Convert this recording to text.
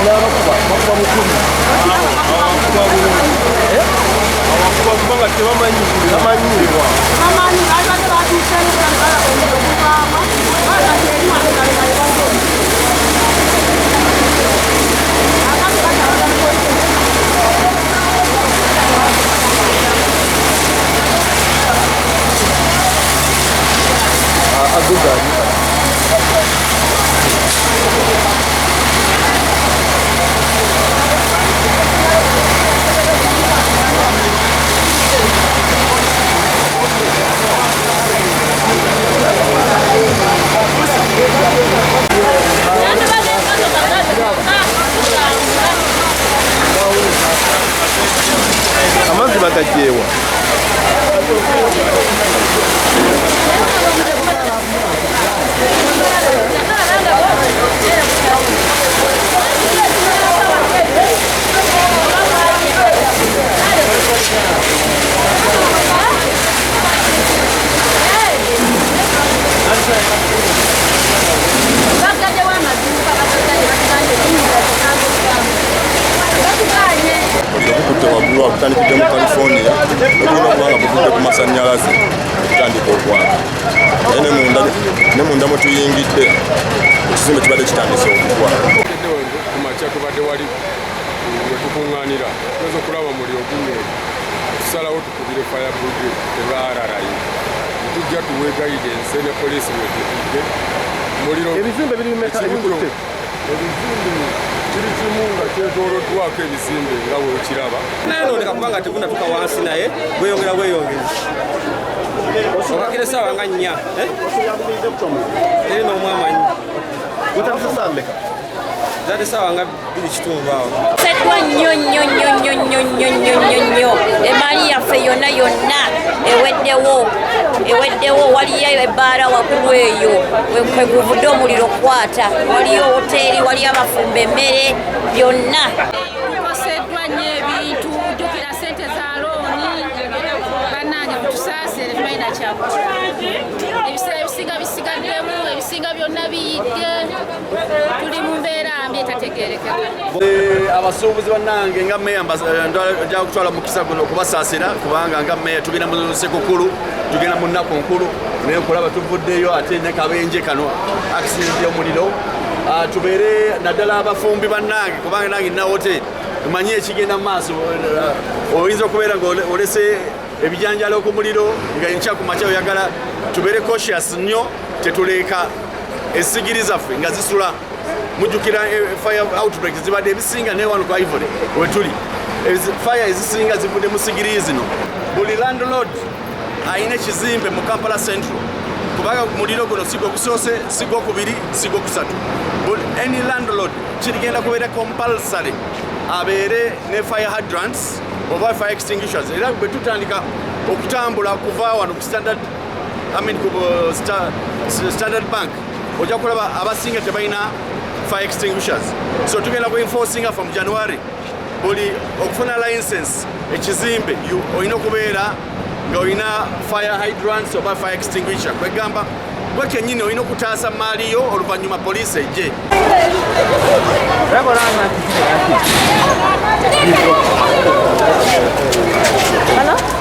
N'abakuba bakuba mukumi. Abakuba kubanga tebamanyi bamanyi. Bamanyi abadde batuuseyo okuvaama bakati eri wano kale Aguga. Amazzi bagajeewa. Okukutte waggulu akutandikidde mu California, ogulina okuba nga guvudde ku masannyalaze okutandika okwaka, naye ne munda mwe tuyingidde ekizimbe kibadde kitandise okugwa. Ku makya tubadde wali we tukuŋŋaanira, tumaze okulaba omuliro gunyeera, tusalawo tukubire fire brigade, tebaararayo, tujja tuwe guidance ne poliisi wetukidde muliro. Ebizimbe biri bimeka ebikutte? Ebizimbe kiri kimu nga kyetooloddwako ebizimbe nga bwekiraba. Nayononeka kubanga tegunatuka wansi, naye bweyongera bweyongezi okakira essaawa nga 4. Teri n'omu amanyi. Gutandise saa mmeka? Zati essaawa nga 2:15 awo. Seddwa nnyo nnyo nnyo nnyo nnyo nnyo nnyo nnyo nnyo. Emaali yaffe yonna yonna eweddewo, eweddewo. Waliyo ebbaala waggulu eyo kwe guvudde omuliro okukwata, waliyo woteeri, waliyo abafumba emmere, byonna. Tukoseddwa nnyo ebintu, jjukira sente za looni. Bannange, mutusaasire, tetumalina kyakukola. Ebiseera ebisinga bisigaddemu, ebisinga byonna biyidde. Tuli mu mbeera mbi etategeerekeka. Abasuubuzi bannange, nga meya nja kutwala mukisa guno okubasaasira, kubanga nga meya tugenda mu sekukulu, tugenda mu nnaku nkulu, naye okulaba tuvuddeyo ate ne kabenje kano, accident y'omuliro. Tubeere naddala abafumbi bannange, kubanga nange nina hoteri, manye ekigenda mu maaso. Oyinza okubeera nga olese ebijanjalo ku muliro nga enkya ku makya oyagala. Tubeere cautious nnyo, tetuleeka esigiri zaffe nga zisula. Mujjukira fire outbreak zibadde ebisinga naye wano ku Ivory wetuli, fire ezisinga zivudde mu sigiri zino. Buli landlord alina ekizimbe mu Kampala Central, kubanga muliro guno si gwe gusoose, si gwokubiri, si gwokusatu, any landlord kirigenda kubeera compulsory abeere ne fire hydrants oba fire extinguishers. Era bwe tutandika okutambula kuva wano ku Standard, I mean, ku Standard Bank, ojja kulaba abasinga tebalina fire extinguishers. So tugenda ku enforcinga from January, buli okufuna license ekizimbe olina okubeera nga olina fire hydrants oba fire extinguisher. Kwegamba gwe kennyini olina okutaasa maali yo, oluvannyuma poliisi ejje. Hello?